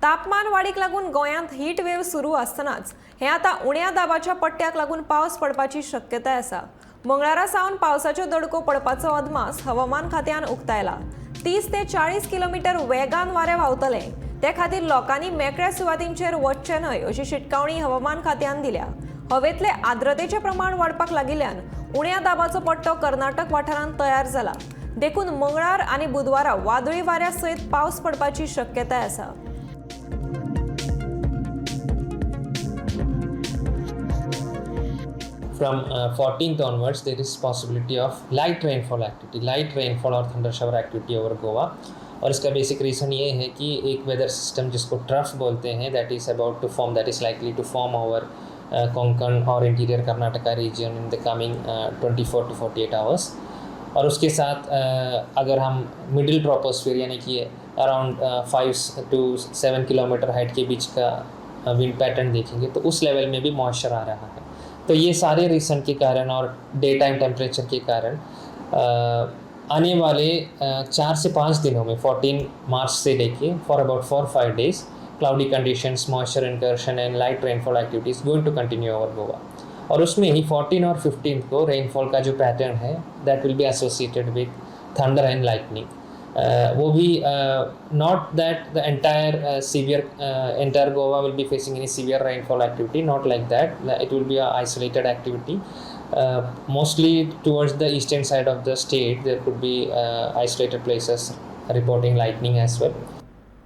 तापमान वाडीक लागून गोंयांत हीट वेव सुरू आसतनाच हे आतां उण्या दाबाच्या पट्ट्याक लागून पावस पडपाची शक्यताय आसा. मंगळारा सावन पावसाच्यो दडको पडपाचो अदमास हवामान खात्यान उक्तायला. 30 ते 40 किलोमिटर वेगान वारें व्हांवतलें. ते खातीर लोकांनी मेकळ्या सुवातींचेर वचचें न्हय अशी शिटकावणी हवामान खात्यान दिल्या. हवेंतले आर्द्रतेचें प्रमाण वाडपाक लागिल्ल्यान उण्या दाबाचो पट्टो कर्नाटक वाठारांत तयार जाला. देखून मंगळार आनी बुधवारा वादळी वाऱ्या सयत पावस पडपाची शक्यताय आसा. From 14th onwards, there is possibility of light rainfall activity, light rainfall or thunder shower activity over Goa. और इसका बेसिक रीज़न ये है कि एक वेदर सिस्टम, जिसको ट्रफ बोलते हैं, that is about to form, that is likely to form over Konkan Aur interior Karnataka region in the coming 24 to 48 hours. और उसके साथ अगर हम मिडिल ट्रोपोस्फियर, यानी कि around 5 to 7 kilometer height K beach का wind pattern देखेंगे, तो उस level में भी मॉइस्चर आ रहा है. तो ये सारे रीज़न के कारण और डे टाइम टेम्परेचर के कारण आने वाले 4 से 5 दिनों में, 14 मार्च से लेके for about 4-5 days, cloudy conditions, moisture incursion and light rainfall activities going to continue over Goa. और उसमें ही 14 और 15 को रेनफॉल का जो पैटर्न है, that will be associated with thunder and lightning. वो भी not that the entire severe entire Goa will be facing any severe rainfall activity, not like that. It will be a isolated activity. Mostly towards the eastern side of the state, there could be isolated places reporting lightning as well.